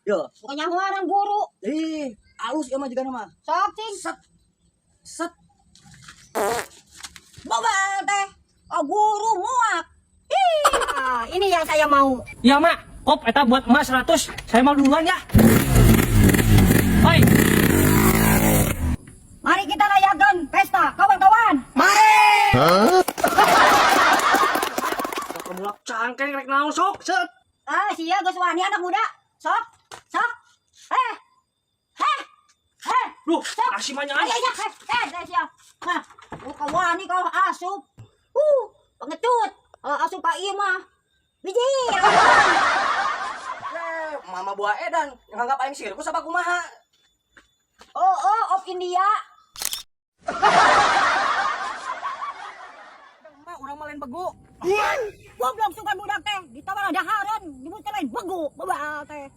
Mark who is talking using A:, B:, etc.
A: Yo.
B: Bukan nyahuaran guru.
A: Ih, alus ieu mah jigana mah.
B: Sok cing.
A: Set. Set.
B: Bobal teh. Oh, guru muak. Ih, ah, ini yang saya mau.
C: Ya mak, kop eta buat emak 100. Saya mau duluan ya. Oi,
B: Mari kita rayakan pesta kawan-kawan.
C: Kamu cangkeng rek naon sok, set.
B: Ah, sia geus wani anak muda. Sok, sok. Eh. Eh. Eh.
C: Duh,
B: Sok.
C: kasih mah
B: Ayo, ayo, eh, eh, eh, sia. Nah, lu kawani kau asup. Pengecut. Kalau asup ka ieu mah. Biji.
A: Eh, mama buah edan nganggap aing sirkus apa kumaha?
B: Oh, oh, of India.
A: Mak, urang mah lain begu.
B: Goblok suka budak teh, ditawar ada haran, nyebut lain begu, bebal teh.